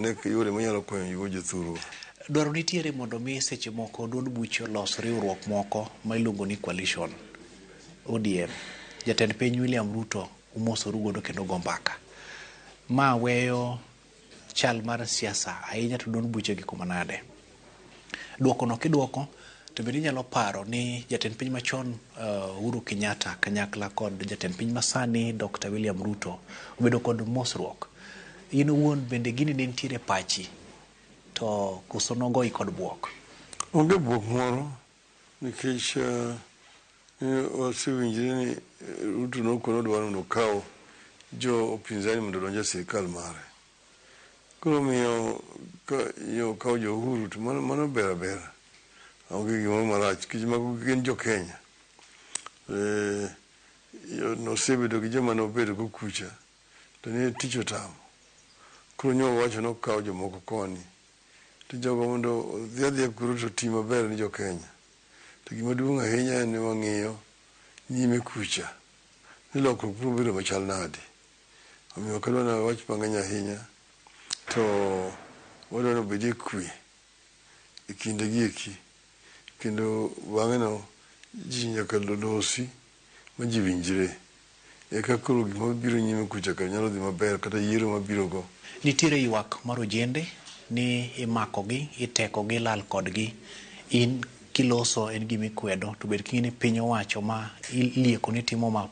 Ne yore manyalo konyo go jothurwa. Dwaro nitiere mondo mi seche moko duond buche olos riwruok moko ma iluongo ni coalition. ODM. Jatend piny William Ruto umosoru godo kendo go mbaka. Ma weyo chal mar siasa ahinya to duond buche gi kuma nade. Duoko no kiduoko to bende inyalo paro ni jatend piny machon Uhuru Kenyatta kanyakla kod jatend piny masani Dr. William Ruto obedo kod mosruok. In owuon bende gini ne nitiere e pachi to koso nogoyi kod buok? Onge buok moro nikech wasewinjre ni Ruto nokono odwaro mondo okaw jo upinzani mondo odonj e sirikal mare. Koro omiyo ka okawo jo Uhuru to mano ber abera. Onge gimoro marach nikech mago gin jo Kenya. Nosebedo gi joma nobedo go kucha to ne tich otamo. Koro nyo wacho nokaw jomoko koni to jogo mondo odhi adhiya kuro to oti maber ni jo Kenya. To gima duong' ahinya en ni wang'iyo nyime kucha ni lokruok biro bedo machal nade. Omiyo ok adwa ni awach mang'eny ahinya to wadwa ni obedie kwe e kinde gi eki kendo bang'e no ji nyaka losi ma ji winjre eka koro gima biro nyime kucha ka nyalo dhi maber kata yiero mabiro go. Nitiere ywak mar ojende ni imakogi, itekogi, ilal kodgi. In kiloso en gima ikwedo to bed king'e ni piny owacho ma ilieko ni timo ma.